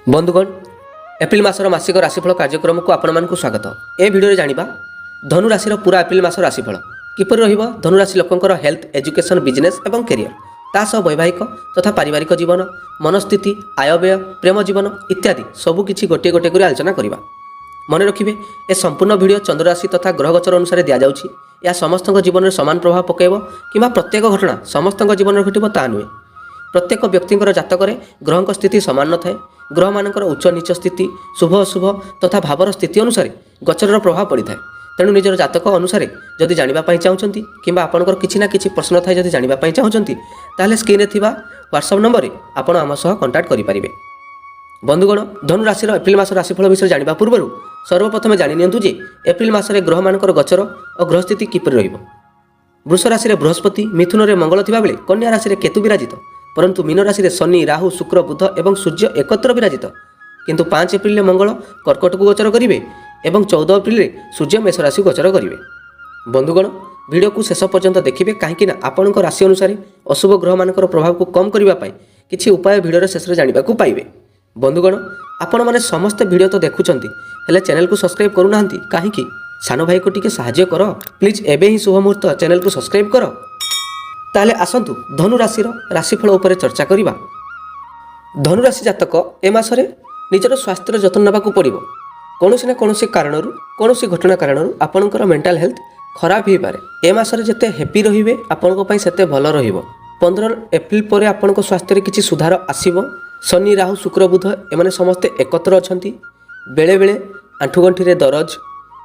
ବନ୍ଧୁଗଣ, ଏପ୍ରିଲ ମାସର ମାସିକ ରାଶିଫଳ କାର୍ଯ୍ୟକ୍ରମକୁ ଆପଣମାନଙ୍କୁ ସ୍ୱାଗତ। ଏ ଭିଡ଼ିଓରେ ଜାଣିବା ଧନୁ ରାଶିର ପୁରା ଏପ୍ରିଲ ମାସ ରାଶିଫଳ କିପରି ରହିବ, ଧନୁରାଶି ଲୋକଙ୍କର ହେଲ୍ଥ, ଏଜୁକେସନ୍, ବିଜନେସ୍ ଏବଂ କ୍ୟାରିୟର, ତା ସହ ବୈବାହିକ ତଥା ପାରିବାରିକ ଜୀବନ, ମନସ୍ଥିତି, ଆୟବ୍ୟୟ, ପ୍ରେମ ଜୀବନ ଇତ୍ୟାଦି ସବୁକିଛି ଗୋଟିଏ ଗୋଟିଏ କରି ଆଲୋଚନା କରିବା। ମନେ ରଖିବେ, ଏ ସମ୍ପୂର୍ଣ୍ଣ ଭିଡ଼ିଓ ଚନ୍ଦ୍ରରାଶି ତଥା ଗ୍ରହ ଗୋଚର ଅନୁସାରେ ଦିଆଯାଉଛି। ଏହା ସମସ୍ତଙ୍କ ଜୀବନରେ ସମାନ ପ୍ରଭାବ ପକାଇବ କିମ୍ବା ପ୍ରତ୍ୟେକ ଘଟଣା ସମସ୍ତଙ୍କ ଜୀବନରେ ଘଟିବ ତାହା ନୁହେଁ। ପ୍ରତ୍ୟେକ ବ୍ୟକ୍ତିଙ୍କର ଜାତକରେ ଗ୍ରହଙ୍କ ସ୍ଥିତି ସମାନ ନଥାଏ। ଗ୍ରହମାନଙ୍କର ଉଚ୍ଚ ନୀଚ ସ୍ଥିତି, ଶୁଭ ଅଶୁଭ ତଥା ଭାବର ସ୍ଥିତି ଅନୁସାରେ ଗୋଚରର ପ୍ରଭାବ ପଡ଼ିଥାଏ। ତେଣୁ ନିଜର ଜାତକ ଅନୁସାରେ ଯଦି ଜାଣିବା ପାଇଁ ଚାହୁଁଛନ୍ତି କିମ୍ବା ଆପଣଙ୍କର କିଛି ନା କିଛି ପ୍ରଶ୍ନ ଥାଏ, ଯଦି ଜାଣିବା ପାଇଁ ଚାହୁଁଛନ୍ତି, ତାହେଲେ ସ୍କ୍ରିନ୍ରେ ଥିବା ହ୍ୱାଟ୍ସଆପ୍ ନମ୍ବରରେ ଆପଣ ଆମ ସହ କଣ୍ଟାକ୍ଟ କରିପାରିବେ। ବନ୍ଧୁଗଣ, ଧନୁ ରାଶିର ଏପ୍ରିଲ ମାସ ରାଶିଫଳ ବିଷୟରେ ଜାଣିବା ପୂର୍ବରୁ ସର୍ବପ୍ରଥମେ ଜାଣି ନିଅନ୍ତୁ ଯେ ଏପ୍ରିଲ ମାସରେ ଗ୍ରହମାନଙ୍କର ଗୋଚର ଓ ଗ୍ରହସ୍ଥିତି କିପରି ରହିବ। ବୃଷ ରାଶିରେ ବୃହସ୍ପତି, ମିଥୁନରେ ମଙ୍ଗଳ ଥିବାବେଳେ କନ୍ୟା ରାଶିରେ କେତୁ ବିରାଜିତ। ପରନ୍ତୁ ମୀନ ରାଶିରେ ଶନି, ରାହୁ, ଶୁକ୍ର, ବୁଧ ଏବଂ ସୂର୍ଯ୍ୟ ଏକତ୍ର ବିରାଜିତ। କିନ୍ତୁ 5 ଏପ୍ରିଲରେ ମଙ୍ଗଳ କର୍କଟକୁ ଗୋଚର କରିବେ ଏବଂ 14 ଏପ୍ରିଲରେ ସୂର୍ଯ୍ୟ ମେଷ ରାଶିକୁ ଗୋଚର କରିବେ। ବନ୍ଧୁଗଣ, ଭିଡ଼ିଓକୁ ଶେଷ ପର୍ଯ୍ୟନ୍ତ ଦେଖିବେ, କାହିଁକି ନା ଆପଣଙ୍କ ରାଶି ଅନୁସାରେ ଅଶୁଭ ଗ୍ରହମାନଙ୍କର ପ୍ରଭାବକୁ କମ୍ କରିବା ପାଇଁ କିଛି ଉପାୟ ଭିଡ଼ିଓର ଶେଷରେ ଜାଣିବାକୁ ପାଇବେ। ବନ୍ଧୁଗଣ, ଆପଣମାନେ ସମସ୍ତେ ଭିଡ଼ିଓ ତ ଦେଖୁଛନ୍ତି, ହେଲେ ଚ୍ୟାନେଲକୁ ସବସ୍କ୍ରାଇବ୍ କରୁନାହାନ୍ତି କାହିଁକି? ସାନ ଭାଇକୁ ଟିକେ ସାହାଯ୍ୟ କର ପ୍ଲିଜ୍। ଏବେ ହିଁ ଶୁଭ ମୁହୂର୍ତ୍ତ, ଚ୍ୟାନେଲକୁ ସବସ୍କ୍ରାଇବ୍ କର। ତାହେଲେ ଆସନ୍ତୁ ଧନୁ ରାଶିର ରାଶିଫଳ ଉପରେ ଚର୍ଚ୍ଚା କରିବା। ଧନୁରାଶି ଜାତକ ଏ ମାସରେ ନିଜର ସ୍ୱାସ୍ଥ୍ୟର ଯତ୍ନ ନେବାକୁ ପଡ଼ିବ। କୌଣସି ନା କୌଣସି କାରଣରୁ, କୌଣସି ଘଟଣା କାରଣରୁ ଆପଣଙ୍କର ମେଣ୍ଟାଲ ହେଲ୍ଥ ଖରାପ ହୋଇପାରେ। ଏ ମାସରେ ଯେତେ ହ୍ୟାପି ରହିବେ, ଆପଣଙ୍କ ପାଇଁ ସେତେ ଭଲ ରହିବ। 15 ଏପ୍ରିଲ ପରେ ଆପଣଙ୍କ ସ୍ୱାସ୍ଥ୍ୟରେ କିଛି ସୁଧାର ଆସିବ। ଶନି, ରାହୁ, ଶୁକ୍ର, ବୁଧ ଏମାନେ ସମସ୍ତେ ଏକତ୍ର ଅଛନ୍ତି। ବେଳେବେଳେ ଆଣ୍ଠୁଗଣ୍ଠିରେ ଦରଜ,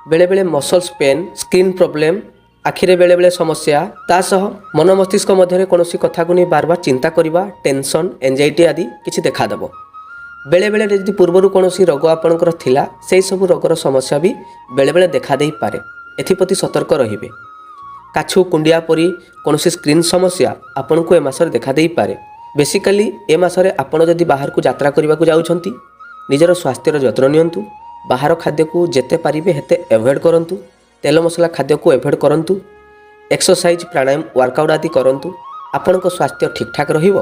ବେଳେବେଳେ ମସଲ୍ସ ପେନ୍, ସ୍କିନ୍ ପ୍ରୋବ୍ଲେମ୍, ଆଖିରେ ବେଳେବେଳେ ସମସ୍ୟା, ତା ସହ ମନ ମସ୍ତିଷ୍କ ମଧ୍ୟରେ କୌଣସି କଥାକୁ ନେଇ ବାରବାର ଚିନ୍ତା କରିବା, ଟେନସନ୍, ଏନ୍ଜାଇଟି ଆଦି କିଛି ଦେଖାଦେବ। ବେଳେବେଳେ ଯଦି ପୂର୍ବରୁ କୌଣସି ରୋଗ ଆପଣଙ୍କର ଥିଲା, ସେହି ସବୁ ରୋଗର ସମସ୍ୟା ବି ବେଳେବେଳେ ଦେଖାଦେଇପାରେ। ଏଥିପ୍ରତି ସତର୍କ ରହିବେ। କାଛୁ କୁଣ୍ଡିଆ ପରି କୌଣସି ସ୍କିନ୍ ସମସ୍ୟା ଆପଣଙ୍କୁ ଏ ମାସରେ ଦେଖାଦେଇପାରେ। ବେସିକାଲି ଏ ମାସରେ ଆପଣ ଯଦି ବାହାରକୁ ଯାତ୍ରା କରିବାକୁ ଯାଉଛନ୍ତି, ନିଜର ସ୍ୱାସ୍ଥ୍ୟର ଯତ୍ନ ନିଅନ୍ତୁ। ବାହାର ଖାଦ୍ୟକୁ ଯେତେ ପାରିବେ ସେତେ ଆଭଏଡ଼ କରନ୍ତୁ। ତେଲ ମସଲା ଖାଦ୍ୟକୁ ଆଭଏଡ଼ କରନ୍ତୁ। ଏକ୍ସରସାଇଜ୍, ପ୍ରାଣାୟାମ, ୱାର୍କଆଉଟ୍ ଆଦି କରନ୍ତୁ। ଆପଣଙ୍କ ସ୍ୱାସ୍ଥ୍ୟ ଠିକ୍ଠାକ୍ ରହିବ।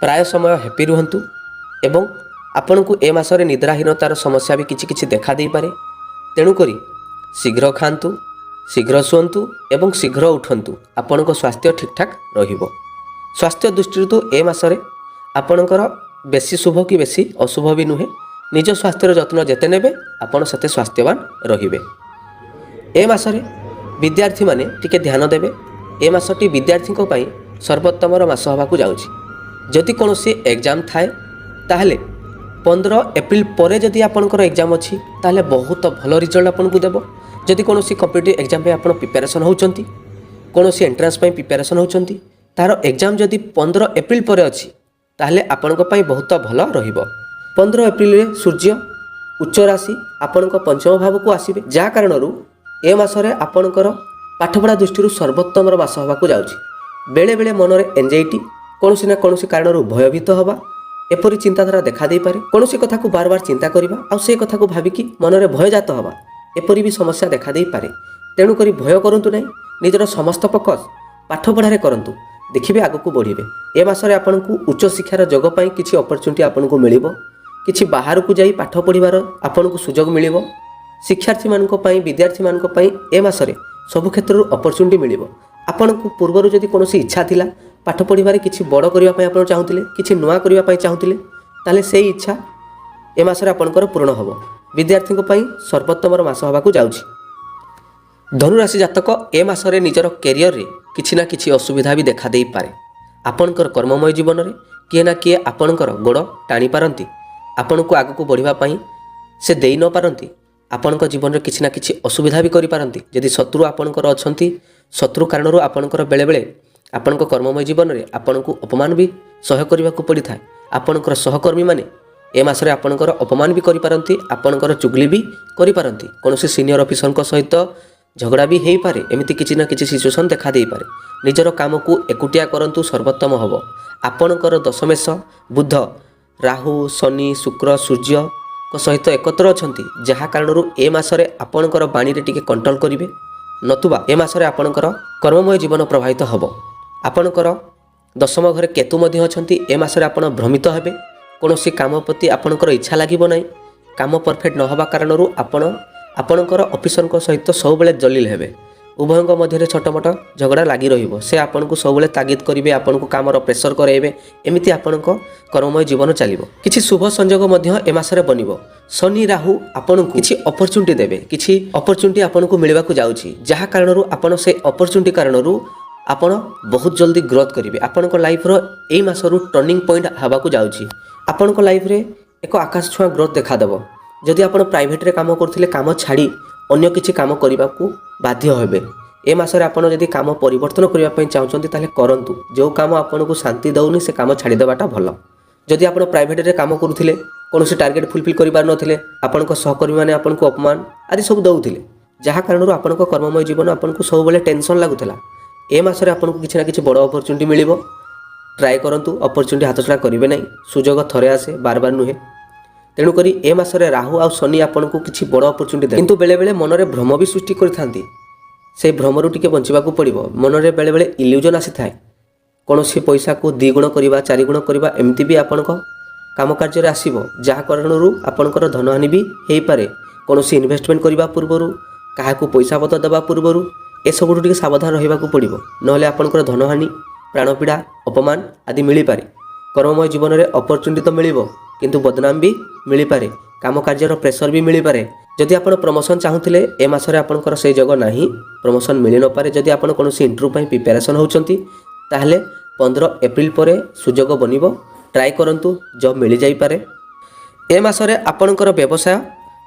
ପ୍ରାୟ ସମୟ ହ୍ୟାପି ରୁହନ୍ତୁ ଏବଂ ଆପଣଙ୍କୁ ଏ ମାସରେ ନିଦ୍ରାହୀନତାର ସମସ୍ୟା ବି କିଛି କିଛି ଦେଖା ଦେଇପାରେ। ତେଣୁକରି ଶୀଘ୍ର ଖାଆନ୍ତୁ, ଶୀଘ୍ର ଶୁଅନ୍ତୁ ଏବଂ ଶୀଘ୍ର ଉଠନ୍ତୁ। ଆପଣଙ୍କ ସ୍ୱାସ୍ଥ୍ୟ ଠିକ୍ଠାକ୍ ରହିବ। ସ୍ୱାସ୍ଥ୍ୟ ଦୃଷ୍ଟିରୁ ତ ଏ ମାସରେ ଆପଣଙ୍କର ବେଶୀ ଶୁଭ କି ବେଶୀ ଅଶୁଭ ବି ନୁହେଁ। ନିଜ ସ୍ୱାସ୍ଥ୍ୟର ଯତ୍ନ ଯେତେ ନେବେ, ଆପଣ ସେତେ ସ୍ୱାସ୍ଥ୍ୟବାନ ରହିବେ। ଏ ମାସରେ ବିଦ୍ୟାର୍ଥୀମାନେ ଟିକେ ଧ୍ୟାନ ଦେବେ। ଏ ମାସଟି ବିଦ୍ୟାର୍ଥୀଙ୍କ ପାଇଁ ସର୍ବୋତ୍ତମର ମାସ ହେବାକୁ ଯାଉଛି। ଯଦି କୌଣସି ଏକ୍ଜାମ୍ ଥାଏ, ତାହେଲେ 15 ଏପ୍ରିଲ ପରେ ଯଦି ଆପଣଙ୍କର ଏକ୍ଜାମ୍ ଅଛି, ତାହେଲେ ବହୁତ ଭଲ ରିଜଲ୍ଟ ଆପଣଙ୍କୁ ଦେବ। ଯଦି କୌଣସି କମ୍ପିଟେଟିଭ୍ ଏକ୍ଜାମ୍ ପାଇଁ ଆପଣ ପ୍ରିପାରେସନ୍ ହେଉଛନ୍ତି, କୌଣସି ଏଣ୍ଟ୍ରାନ୍ସ ପାଇଁ ପ୍ରିପାରେସନ୍ ହେଉଛନ୍ତି, ତାହାର ଏକ୍ଜାମ୍ ଯଦି 15 ଏପ୍ରିଲ ପରେ ଅଛି, ତାହେଲେ ଆପଣଙ୍କ ପାଇଁ ବହୁତ ଭଲ ରହିବ। 15 ଏପ୍ରିଲରେ ସୂର୍ଯ୍ୟ ଉଚ୍ଚ ରାଶି ଆପଣଙ୍କ ପଞ୍ଚମ ଭାବକୁ ଆସିବେ, ଯାହା କାରଣରୁ ଏ ମାସରେ ଆପଣଙ୍କର ପାଠପଢ଼ା ଦୃଷ୍ଟିରୁ ସର୍ବୋତ୍ତମର ମାସ ହେବାକୁ ଯାଉଛି। ବେଳେବେଳେ ମନରେ ଏନ୍ଜାଇଟି, କୌଣସି ନା କୌଣସି କାରଣରୁ ଭୟଭୀତ ହେବା, ଏପରି ଚିନ୍ତାଧାରା ଦେଖାଦେଇପାରେ। କୌଣସି କଥାକୁ ବାରବାର ଚିନ୍ତା କରିବା ଆଉ ସେ କଥାକୁ ଭାବିକି ମନରେ ଭୟଜାତ ହେବା, ଏପରି ବି ସମସ୍ୟା ଦେଖାଦେଇପାରେ। ତେଣୁକରି ଭୟ କରନ୍ତୁ ନାହିଁ। ନିଜର ସମସ୍ତ ଫୋକସ୍ ପାଠପଢ଼ାରେ କରନ୍ତୁ, ଦେଖିବେ ଆଗକୁ ବଢ଼ିବେ। ଏ ମାସରେ ଆପଣଙ୍କୁ ଉଚ୍ଚଶିକ୍ଷାର ଯୋଗ ପାଇଁ କିଛି ଅପରଚ୍ୟୁନିଟି ଆପଣଙ୍କୁ ମିଳିବ। କିଛି ବାହାରକୁ ଯାଇ ପାଠ ପଢ଼ିବାର ଆପଣଙ୍କୁ ସୁଯୋଗ ମିଳିବ। ଶିକ୍ଷାର୍ଥୀମାନଙ୍କ ପାଇଁ, ବିଦ୍ୟାର୍ଥୀମାନଙ୍କ ପାଇଁ ଏ ମାସରେ ସବୁ କ୍ଷେତ୍ରରୁ ଅପରଚ୍ୟୁନିଟି ମିଳିବ। ଆପଣଙ୍କୁ ପୂର୍ବରୁ ଯଦି କୌଣସି ଇଚ୍ଛା ଥିଲା, ପାଠ ପଢ଼ିବାରେ କିଛି ବଡ଼ କରିବା ପାଇଁ ଆପଣ ଚାହୁଁଥିଲେ, କିଛି ନୂଆ କରିବା ପାଇଁ ଚାହୁଁଥିଲେ, ତାହେଲେ ସେଇ ଇଚ୍ଛା ଏ ମାସରେ ଆପଣଙ୍କର ପୂରଣ ହେବ। ବିଦ୍ୟାର୍ଥୀଙ୍କ ପାଇଁ ସର୍ବୋତ୍ତମର ମାସ ହେବାକୁ ଯାଉଛି। ଧନୁରାଶି ଜାତକ ଏ ମାସରେ ନିଜର କ୍ୟାରିୟରରେ କିଛି ନା କିଛି ଅସୁବିଧା ବି ଦେଖାଦେଇପାରେ। ଆପଣଙ୍କର କର୍ମମୟ ଜୀବନରେ କିଏ ନା କିଏ ଆପଣଙ୍କର ଗୋଡ଼ ଟାଣିପାରନ୍ତି। ଆପଣଙ୍କୁ ଆଗକୁ ବଢ଼ିବା ପାଇଁ ସେ ଦେଇ ନ ପାରନ୍ତି। ଆପଣଙ୍କ ଜୀବନରେ କିଛି ନା କିଛି ଅସୁବିଧା ବି କରିପାରନ୍ତି। ଯଦି ଶତ୍ରୁ ଆପଣଙ୍କର ଅଛନ୍ତି, ଶତ୍ରୁ କାରଣରୁ ଆପଣଙ୍କର ବେଳେବେଳେ ଆପଣଙ୍କ କର୍ମମୟ ଜୀବନରେ ଆପଣଙ୍କୁ ଅପମାନ ବି ସହ୍ୟ କରିବାକୁ ପଡ଼ିଥାଏ। ଆପଣଙ୍କର ସହକର୍ମୀମାନେ ଏ ମାସରେ ଆପଣଙ୍କର ଅପମାନ ବି କରିପାରନ୍ତି, ଆପଣଙ୍କର ଚୁଗଲି ବି କରିପାରନ୍ତି। କୌଣସି ସିନିୟର ଅଫିସରଙ୍କ ସହିତ ଝଗଡ଼ା ବି ହେଇପାରେ। ଏମିତି କିଛି ନା କିଛି ସିଚୁଏସନ୍ ଦେଖା ଦେଇପାରେ। ନିଜର କାମକୁ ଏକୁଟିଆ କରନ୍ତୁ, ସର୍ବୋତ୍ତମ ହେବ। ଆପଣଙ୍କର ଦଶମେଶ ବୁଧ, ରାହୁ, ଶନି, ଶୁକ୍ର, ସୂର୍ଯ୍ୟଙ୍କ ସହିତ ଏକତ୍ର ଅଛନ୍ତି, ଯାହା କାରଣରୁ ଏ ମାସରେ ଆପଣଙ୍କର ବାଣୀରେ ଟିକେ କଣ୍ଟ୍ରୋଲ କରିବେ, ନତୁବା ଏ ମାସରେ ଆପଣଙ୍କର କର୍ମମୟ ଜୀବନ ପ୍ରଭାବିତ ହେବ। ଆପଣଙ୍କର ଦଶମ ଘରେ କେତୁ ମଧ୍ୟ ଅଛନ୍ତି। ଏ ମାସରେ ଆପଣ ଭ୍ରମିତ ହେବେ। କୌଣସି କାମ ପ୍ରତି ଆପଣଙ୍କର ଇଚ୍ଛା ଲାଗିବ ନାହିଁ। କାମ ପରଫେକ୍ଟ ନ ହେବା କାରଣରୁ ଆପଣ ଆପଣଙ୍କର ଅଫିସରଙ୍କ ସହିତ ସବୁବେଳେ ଜଲିଲ ହେବେ। ଉଭୟଙ୍କ ମଧ୍ୟରେ ଛୋଟମୋଟ ଝଗଡ଼ା ଲାଗି ରହିବ। ସେ ଆପଣଙ୍କୁ ସବୁବେଳେ ତାଗିଦ କରିବେ, ଆପଣଙ୍କୁ କାମର ପ୍ରେସର କରାଇବେ। ଏମିତି ଆପଣଙ୍କ କର୍ମମୟ ଜୀବନ ଚାଲିବ। କିଛି ଶୁଭ ସଂଯୋଗ ମଧ୍ୟ ଏ ମାସରେ ବନିବ। ଶନି, ରାହୁ ଆପଣଙ୍କୁ କିଛି ଅପରଚ୍ୟୁନିଟି ଦେବେ। କିଛି ଅପରଚ୍ୟୁନିଟି ଆପଣଙ୍କୁ ମିଳିବାକୁ ଯାଉଛି, ଯାହା କାରଣରୁ ଆପଣ ସେ ଅପରଚ୍ୟୁନିଟି କାରଣରୁ ଆପଣ ବହୁତ ଜଲ୍ଦି ଗ୍ରୋଥ୍ କରିବେ। ଆପଣଙ୍କ ଲାଇଫ୍ର ଏଇ ମାସରୁ ଟର୍ଣ୍ଣିଂ ପଏଣ୍ଟ ହେବାକୁ ଯାଉଛି। ଆପଣଙ୍କ ଲାଇଫ୍ରେ ଏକ ଆକାଶ ଛୁଆଁ ଗ୍ରୋଥ୍ ଦେଖାଦେବ। ଯଦି ଆପଣ ପ୍ରାଇଭେଟରେ କାମ କରୁଥିଲେ, କାମ ଛାଡ଼ି ଅନ୍ୟ କିଛି କାମ କରିବାକୁ ବାଧ୍ୟ ହେବେ। ଏ ମାସରେ ଆପଣ ଯଦି କାମ ପରିବର୍ତ୍ତନ କରିବା ପାଇଁ ଚାହୁଁଛନ୍ତି, ତାହେଲେ କରନ୍ତୁ। ଯେଉଁ କାମ ଆପଣଙ୍କୁ ଶାନ୍ତି ଦେଉନି, ସେ କାମ ଛାଡ଼ିଦେବାଟା ଭଲ। ଯଦି ଆପଣ ପ୍ରାଇଭେଟରେ କାମ କରୁଥିଲେ, କୌଣସି ଟାର୍ଗେଟ୍ ଫୁଲଫିଲ୍ କରିପାରୁନଥିଲେ, ଆପଣଙ୍କ ସହକର୍ମୀମାନେ ଆପଣଙ୍କୁ ଅପମାନ ଆଦି ସବୁ ଦେଉଥିଲେ, ଯାହା କାରଣରୁ ଆପଣଙ୍କ କର୍ମମୟ ଜୀବନ ଆପଣଙ୍କୁ ସବୁବେଳେ ଟେନସନ୍ ଲାଗୁଥିଲା, ଏ ମାସରେ ଆପଣଙ୍କୁ କିଛି ନା କିଛି ବଡ଼ ଅପରଚ୍ୟୁନିଟି ମିଳିବ। ଟ୍ରାଏ କରନ୍ତୁ, ଅପରଚ୍ୟୁନିଟି ହାତଛଡ଼ା କରିବେ ନାହିଁ। ସୁଯୋଗ ଥରେ ଆସେ, ବାର ବାର ନୁହେଁ। ତେଣୁକରି ଏ ମାସରେ ରାହୁ ଆଉ ଶନି ଆପଣଙ୍କୁ କିଛି ବଡ଼ ଅପରଚ୍ୟୁନିଟି ଦେବେ, କିନ୍ତୁ ବେଳେବେଳେ ମନରେ ଭ୍ରମ ବି ସୃଷ୍ଟି କରିଥାନ୍ତି। ସେଇ ଭ୍ରମରୁ ଟିକେ ବଞ୍ଚିବାକୁ ପଡ଼ିବ। ମନରେ ବେଳେବେଳେ ଇଲ୍ୟୁଜନ୍ ଆସିଥାଏ। କୌଣସି ପଇସାକୁ ଦ୍ୱିଗୁଣ କରିବା, ଚାରିଗୁଣ କରିବା, ଏମିତି ବି ଆପଣଙ୍କ କାମ କାର୍ଯ୍ୟରେ ଆସିବ, ଯାହା କାରଣରୁ ଆପଣଙ୍କର ଧନହାନି ବି ହେଇପାରେ। କୌଣସି ଇନଭେଷ୍ଟମେଣ୍ଟ କରିବା ପୂର୍ବରୁ, କାହାକୁ ପଇସା ପତ୍ର ଦେବା ପୂର୍ବରୁ ଏସବୁଠୁ ଟିକେ ସାବଧାନ ରହିବାକୁ ପଡ଼ିବ। ନହେଲେ ଆପଣଙ୍କର ଧନହାନି, ପ୍ରାଣପୀଡ଼ା, ଅପମାନ ଆଦି ମିଳିପାରେ। କର୍ମମୟ ଜୀବନରେ ଅପରଚ୍ୟୁନିଟି ତ ମିଳିବ, କିନ୍ତୁ ବଦନାମ ବି ମିଳିପାରେ। କାମ କାର୍ଯ୍ୟର ପ୍ରେସର ବି ମିଳିପାରେ। ଯଦି ଆପଣ ପ୍ରମୋସନ୍ ଚାହୁଁଥିଲେ, ଏ ମାସରେ ଆପଣଙ୍କର ସେଇ ଯୋଗ ନାହିଁ, ପ୍ରମୋସନ୍ ମିଳିନପାରେ। ଯଦି ଆପଣ କୌଣସି ଇଣ୍ଟରଭ୍ୟୁ ପାଇଁ ପ୍ରିପାରେସନ୍ ହେଉଛନ୍ତି, ତାହେଲେ 15 ଏପ୍ରିଲ ପରେ ସୁଯୋଗ ବନିବ। ଟ୍ରାଏ କରନ୍ତୁ, ଜବ୍ ମିଳିଯାଇପାରେ। ଏ ମାସରେ ଆପଣଙ୍କର ବ୍ୟବସାୟ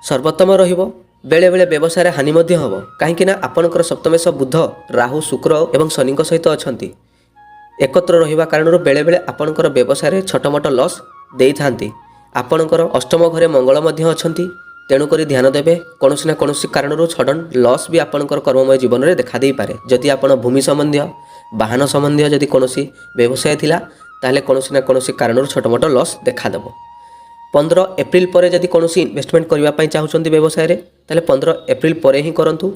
ସର୍ବୋତ୍ତମ ରହିବ। ବେଳେବେଳେ ବ୍ୟବସାୟରେ ହାନି ମଧ୍ୟ ହେବ, କାହିଁକି ନା ଆପଣଙ୍କର ସପ୍ତମେଶ ବୁଧ, ରାହୁ, ଶୁକ୍ର ଏବଂ ଶନିଙ୍କ ସହିତ ଅଛନ୍ତି। ଏକତ୍ର ରହିବା କାରଣରୁ ବେଳେବେଳେ ଆପଣଙ୍କର ବ୍ୟବସାୟରେ ଛୋଟମୋଟ ଲସ୍ ଦେଇଥାନ୍ତି। ଆପଣଙ୍କର ଅଷ୍ଟମ ଘରେ ମଙ୍ଗଳ ମଧ୍ୟ ଅଛନ୍ତି। ତେଣୁକରି ଧ୍ୟାନ ଦେବେ, କୌଣସି ନା କୌଣସି କାରଣରୁ ସଡ଼ନ୍ ଲସ୍ ବି ଆପଣଙ୍କର କର୍ମମୟ ଜୀବନରେ ଦେଖାଦେଇପାରେ। ଯଦି ଆପଣ ଭୂମି ସମ୍ବନ୍ଧୀୟ, ବାହନ ସମ୍ବନ୍ଧୀୟ ଯଦି କୌଣସି ବ୍ୟବସାୟ ଥିଲା, ତାହେଲେ କୌଣସି ନା କୌଣସି କାରଣରୁ ଛୋଟମୋଟ ଲସ୍ ଦେଖାଦେବ। 15 ଏପ୍ରିଲ ପରେ ଯଦି କୌଣସି ଇନଭେଷ୍ଟମେଣ୍ଟ କରିବା ପାଇଁ ଚାହୁଁଛନ୍ତି ବ୍ୟବସାୟରେ, ତାହେଲେ 15 ଏପ୍ରିଲ ପରେ ହିଁ କରନ୍ତୁ।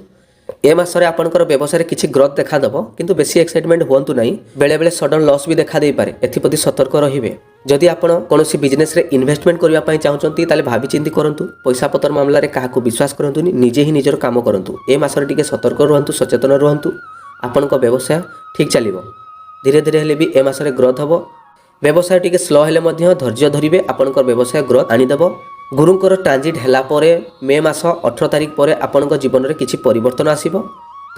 ଏ ମାସରେ ଆପଣଙ୍କର ବ୍ୟବସାୟରେ କିଛି ଗ୍ରୋଥ୍ ଦେଖାଦେବ, କିନ୍ତୁ ବେଶୀ ଏକ୍ସାଇଟମେଣ୍ଟ ହୁଅନ୍ତୁ ନାହିଁ। ବେଳେବେଳେ ସଡନ୍ ଲସ୍ ବି ଦେଖାଦେଇପାରେ, ଏଥିପ୍ରତି ସତର୍କ ରହିବେ। ଯଦି ଆପଣ କୌଣସି ବିଜନେସରେ ଇନଭେଷ୍ଟମେଣ୍ଟ କରିବା ପାଇଁ ଚାହୁଁଛନ୍ତି, ତାହେଲେ ଭାବିଚିନ୍ତି କରନ୍ତୁ। ପଇସା ପତ୍ର ମାମଲାରେ କାହାକୁ ବିଶ୍ୱାସ କରନ୍ତୁନି, ନିଜେ ହିଁ ନିଜର କାମ କରନ୍ତୁ। ଏ ମାସରେ ଟିକେ ସତର୍କ ରୁହନ୍ତୁ, ସଚେତନ ରୁହନ୍ତୁ। ଆପଣଙ୍କ ବ୍ୟବସାୟ ଠିକ୍ ଚାଲିବ। ଧୀରେ ଧୀରେ ହେଲେ ବି ଏ ମାସରେ ଗ୍ରୋଥ୍ ହେବ। ବ୍ୟବସାୟ ଟିକେ ସ୍ଲୋ ହେଲେ ମଧ୍ୟ ଧୈର୍ଯ୍ୟ ଧରିବେ, ଆପଣଙ୍କର ବ୍ୟବସାୟ ଗ୍ରୋଥ୍ ଆଣିଦେବ। ଗୁରୁଙ୍କର ଟ୍ରାନଜିଟ୍ ହେଲା ପରେ, ମେ ମାସ 18 ତାରିଖ ପରେ ଆପଣଙ୍କ ଜୀବନରେ କିଛି ପରିବର୍ତ୍ତନ ଆସିବ।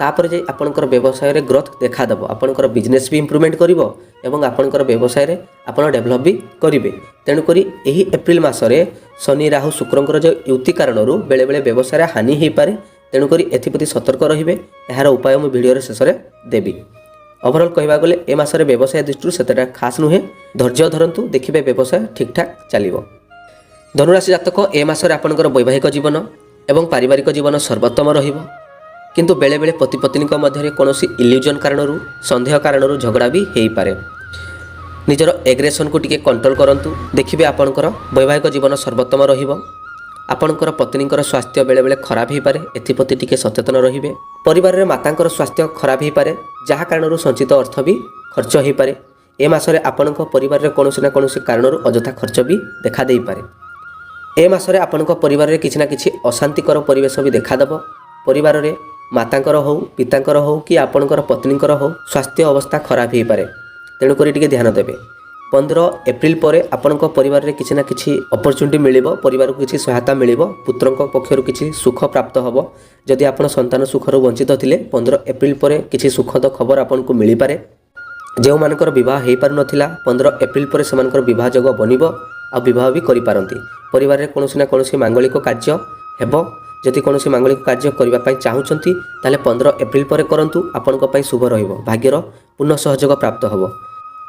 ତାପରେ ଯାଇ ଆପଣଙ୍କର ବ୍ୟବସାୟରେ ଗ୍ରୋଥ୍ ଦେଖାଦେବ। ଆପଣଙ୍କର ବିଜନେସ୍ ବି ଇମ୍ପ୍ରୁଭମେଣ୍ଟ କରିବ ଏବଂ ଆପଣଙ୍କର ବ୍ୟବସାୟରେ ଆପଣ ଡେଭଲପ୍ ବି କରିବେ। ତେଣୁକରି ଏହି ଏପ୍ରିଲ ମାସରେ ଶନି, ରାହୁ, ଶୁକ୍ରଙ୍କର ଯେଉଁ ୟୁତି କାରଣରୁ ବେଳେବେଳେ ବ୍ୟବସାୟରେ ହାନି ହୋଇପାରେ। ତେଣୁକରି ଏଥିପ୍ରତି ସତର୍କ ରହିବେ। ଏହାର ଉପାୟ ମୁଁ ଭିଡ଼ିଓର ଶେଷରେ ଦେବି। ଓଭରଅଲ୍ କହିବାକୁ ଗଲେ ଏ ମାସରେ ବ୍ୟବସାୟ ଦୃଷ୍ଟିରୁ ସେତେଟା ଖାସ୍ ନୁହେଁ। ଧୈର୍ଯ୍ୟ ଧରନ୍ତୁ, ଦେଖିବେ ବ୍ୟବସାୟ ଠିକ୍ଠାକ୍ ଚାଲିବ। ଧନୁରାଶି ଜାତକ, ଏ ମାସରେ ଆପଣଙ୍କର ବୈବାହିକ ଜୀବନ ଏବଂ ପାରିବାରିକ ଜୀବନ ସର୍ବୋତ୍ତମ ରହିବ, କିନ୍ତୁ ବେଳେବେଳେ ପତି ପତ୍ନୀଙ୍କ ମଧ୍ୟରେ କୌଣସି ଇଲ୍ୟୁଜନ୍ କାରଣରୁ, ସନ୍ଦେହ କାରଣରୁ ଝଗଡ଼ା ବି ହେଇପାରେ। ନିଜର ଏଗ୍ରେସନ୍କୁ ଟିକେ କଣ୍ଟ୍ରୋଲ କରନ୍ତୁ, ଦେଖିବେ ଆପଣଙ୍କର ବୈବାହିକ ଜୀବନ ସର୍ବୋତ୍ତମ ରହିବ। ଆପଣଙ୍କର ପତ୍ନୀଙ୍କର ସ୍ୱାସ୍ଥ୍ୟ ବେଳେବେଳେ ଖରାପ ହେଇପାରେ, ଏଥିପ୍ରତି ଟିକେ ସଚେତନ ରହିବେ। ପରିବାରରେ ମାତାଙ୍କର ସ୍ୱାସ୍ଥ୍ୟ ଖରାପ ହେଇପାରେ, ଯାହା କାରଣରୁ ସଞ୍ଚିତ ଅର୍ଥ ବି ଖର୍ଚ୍ଚ ହେଇପାରେ। ଏ ମାସରେ ଆପଣଙ୍କ ପରିବାରରେ କୌଣସି ନା କୌଣସି କାରଣରୁ ଅଯଥା ଖର୍ଚ୍ଚ ବି ଦେଖାଦେଇପାରେ। ଏ ମାସରେ ଆପଣଙ୍କ ପରିବାରରେ କିଛି ନା କିଛି ଅଶାନ୍ତିକର ପରିବେଶ ବି ଦେଖାଦେବ। ପରିବାରରେ ମାତାଙ୍କର ହେଉ, ପିତାଙ୍କର ହେଉ କି ଆପଣଙ୍କର ପତ୍ନୀଙ୍କର ହେଉ, ସ୍ୱାସ୍ଥ୍ୟ ଅବସ୍ଥା ଖରାପ ହେଇପାରେ। ତେଣୁକରି ଟିକେ ଧ୍ୟାନ ଦେବେ। 15 ଏପ୍ରିଲ ପରେ ଆପଣଙ୍କ ପରିବାରରେ କିଛି ନା କିଛି ଅପରଚ୍ୟୁନିଟି ମିଳିବ, ପରିବାରକୁ କିଛି ସହାୟତା ମିଳିବ, ପୁତ୍ରଙ୍କ ପକ୍ଷରୁ କିଛି ସୁଖ ପ୍ରାପ୍ତ ହେବ। ଯଦି ଆପଣ ସନ୍ତାନ ସୁଖରୁ ବଞ୍ଚିତ ଥିଲେ, 15 ଏପ୍ରିଲ ପରେ କିଛି ସୁଖଦ ଖବର ଆପଣଙ୍କୁ ମିଳିପାରେ। ଯେଉଁମାନଙ୍କର ବିବାହ ହେଇପାରୁନଥିଲା, 15 ଏପ୍ରିଲ ପରେ ସେମାନଙ୍କର ବିବାହ ଯୋଗ ବନିବ ଆଉ ବିବାହ ବି କରିପାରନ୍ତି। ପରିବାରରେ କୌଣସି ନା କୌଣସି ମାଙ୍ଗଳିକ କାର୍ଯ୍ୟ ହେବ। ଯଦି କୌଣସି ମାଙ୍ଗଳିକ କାର୍ଯ୍ୟ କରିବା ପାଇଁ ଚାହୁଁଛନ୍ତି, ତାହେଲେ 15 ଏପ୍ରିଲ ପରେ କରନ୍ତୁ, ଆପଣଙ୍କ ପାଇଁ ଶୁଭ ରହିବ। ଭାଗ୍ୟର ପୂର୍ଣ୍ଣ ସହଯୋଗ ପ୍ରାପ୍ତ ହେବ।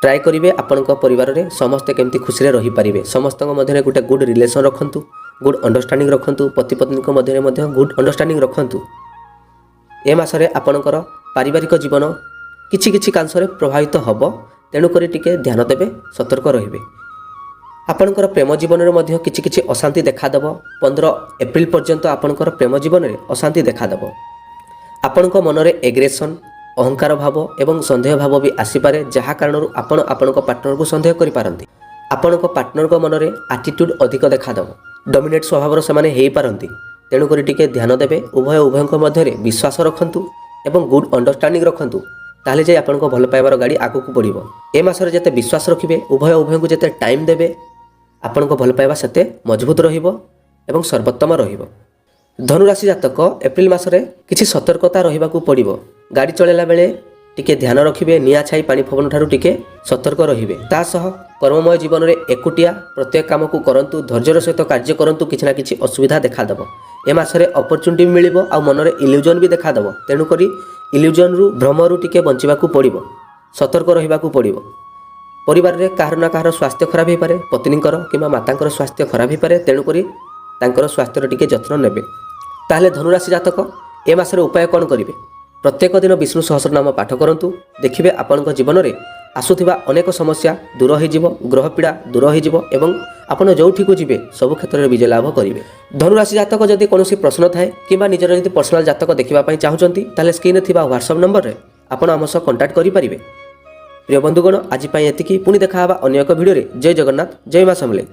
ଟ୍ରାଏ କରିବେ ଆପଣଙ୍କ ପରିବାରରେ ସମସ୍ତେ କେମିତି ଖୁସିରେ ରହିପାରିବେ। ସମସ୍ତଙ୍କ ମଧ୍ୟରେ ଗୋଟେ ଗୁଡ୍ ରିଲେସନ୍ ରଖନ୍ତୁ, ଗୁଡ୍ ଅଣ୍ଡରଷ୍ଟାଣ୍ଡିଂ ରଖନ୍ତୁ। ପତି ପତ୍ନୀଙ୍କ ମଧ୍ୟରେ ମଧ୍ୟ ଗୁଡ୍ ଅଣ୍ଡରଷ୍ଟାଣ୍ଡିଂ ରଖନ୍ତୁ। ଏ ମାସରେ ଆପଣଙ୍କର ପାରିବାରିକ ଜୀବନ କିଛି କିଛି କାଂଶରେ ପ୍ରଭାବିତ ହେବ। ତେଣୁକରି ଟିକେ ଧ୍ୟାନ ଦେବେ, ସତର୍କ ରହିବେ। ଆପଣଙ୍କର ପ୍ରେମ ଜୀବନରେ ମଧ୍ୟ କିଛି କିଛି ଅଶାନ୍ତି ଦେଖାଦେବ। 15 ଏପ୍ରିଲ ପର୍ଯ୍ୟନ୍ତ ଆପଣଙ୍କର ପ୍ରେମ ଜୀବନରେ ଅଶାନ୍ତି ଦେଖାଦେବ। ଆପଣଙ୍କ ମନରେ ଏଗ୍ରେସନ୍, ଅହଙ୍କାର ଭାବ ଏବଂ ସନ୍ଦେହ ଭାବ ବି ଆସିପାରେ, ଯାହା କାରଣରୁ ଆପଣ ଆପଣଙ୍କ ପାର୍ଟନରକୁ ସନ୍ଦେହ କରିପାରନ୍ତି। ଆପଣଙ୍କ ପାର୍ଟନରଙ୍କ ମନରେ ଆଟିଟ୍ୟୁଡ୍ ଅଧିକ ଦେଖାଦେବ। ଡମିନେଟ୍ ସ୍ୱଭାବର ସେମାନେ ହେଇପାରନ୍ତି। ତେଣୁକରି ଟିକେ ଧ୍ୟାନ ଦେବେ। ଉଭୟ ଉଭୟଙ୍କ ମଧ୍ୟରେ ବିଶ୍ୱାସ ରଖନ୍ତୁ ଏବଂ ଗୁଡ୍ ଅଣ୍ଡରଷ୍ଟାଣ୍ଡିଂ ରଖନ୍ତୁ, ତାହେଲେ ଯାଇ ଆପଣଙ୍କ ଭଲ ପାଇବାର ଗାଡ଼ି ଆଗକୁ ବଢ଼ିବ। ଏ ମାସରେ ଯେତେ ବିଶ୍ୱାସ ରଖିବେ, ଉଭୟ ଉଭୟଙ୍କୁ ଯେତେ ଟାଇମ୍ ଦେବେ, ଆପଣଙ୍କ ଭଲ ପାଇବା ସେତେ ମଜବୁତ ରହିବ ଏବଂ ସର୍ବୋତ୍ତମ ରହିବ। ଧନୁରାଶି ଜାତକ, ଏପ୍ରିଲ ମାସରେ କିଛି ସତର୍କତା ରହିବାକୁ ପଡ଼ିବ। ଗାଡ଼ି ଚଳାଇଲା ବେଳେ ଟିକେ ଧ୍ୟାନ ରଖିବେ। ନିଆଁ, ଛାଇ, ପାଣି, ପବନ ଠାରୁ ଟିକେ ସତର୍କ ରହିବେ। ତା ସହ କର୍ମମୟ ଜୀବନରେ ଏକୁଟିଆ ପ୍ରତ୍ୟେକ କାମକୁ କରନ୍ତୁ, ଧୈର୍ଯ୍ୟର ସହିତ କାର୍ଯ୍ୟ କରନ୍ତୁ। କିଛି ନା କିଛି ଅସୁବିଧା ଦେଖାଦେବ। ଏ ମାସରେ ଅପରଚ୍ୟୁନିଟି ବି ମିଳିବ ଆଉ ମନରେ ଇଲ୍ୟୁଜନ୍ ବି ଦେଖାଦେବ। ତେଣୁକରି ଇଲ୍ୟୁଜନ୍ରୁ, ଭ୍ରମରୁ ଟିକେ ବଞ୍ଚିବାକୁ ପଡ଼ିବ, ସତର୍କ ରହିବାକୁ ପଡ଼ିବ। ପରିବାରରେ କାହାର ନା କାହାର ସ୍ୱାସ୍ଥ୍ୟ ଖରାପ ହେଇପାରେ। ପତ୍ନୀଙ୍କର କିମ୍ବା ମାତାଙ୍କର ସ୍ୱାସ୍ଥ୍ୟ ଖରାପ ହେଇପାରେ। ତେଣୁକରି ତାଙ୍କର ସ୍ୱାସ୍ଥ୍ୟର ଟିକେ ଯତ୍ନ ନେବେ। ତାହେଲେ ଧନୁରାଶି ଜାତକ ଏ ମାସରେ ଉପାୟ କ'ଣ କରିବେ? ପ୍ରତ୍ୟେକ ଦିନ ବିଷ୍ଣୁ ସହସ୍ରନାମ ପାଠ କରନ୍ତୁ। ଦେଖିବେ, ଆପଣଙ୍କ ଜୀବନରେ ଆସୁଥିବା ଅନେକ ସମସ୍ୟା ଦୂର ହୋଇଯିବ, ଗ୍ରହ ପୀଡ଼ା ଦୂର ହୋଇଯିବ ଏବଂ ଆପଣ ଯେଉଁଠିକୁ ଯିବେ, ସବୁ କ୍ଷେତ୍ରରେ ବିଜୟ ଲାଭ କରିବେ। ଧନୁରାଶି ଜାତକ ଯଦି କୌଣସି ପ୍ରଶ୍ନ ଥାଏ କିମ୍ବା ନିଜର ଯଦି ପର୍ସନାଲ ଜାତକ ଦେଖିବା ପାଇଁ ଚାହୁଁଛନ୍ତି, ତାହେଲେ ସ୍କ୍ରିନ୍ରେ ଥିବା ହ୍ୱାଟ୍ସଆପ୍ ନମ୍ବରରେ ଆପଣ ଆମ ସହ କଣ୍ଟାକ୍ଟ କରିପାରିବେ। ପ୍ରିୟ ବନ୍ଧୁଗଣ, ଆଜି ପାଇଁ ଏତିକି। ପୁଣି ଦେଖା ହେବା ଅନ୍ୟ ଏକ ଭିଡ଼ିଓରେ। ଜୟ ଜଗନ୍ନାଥ, ଜୟ ମା ସମଲେଇ।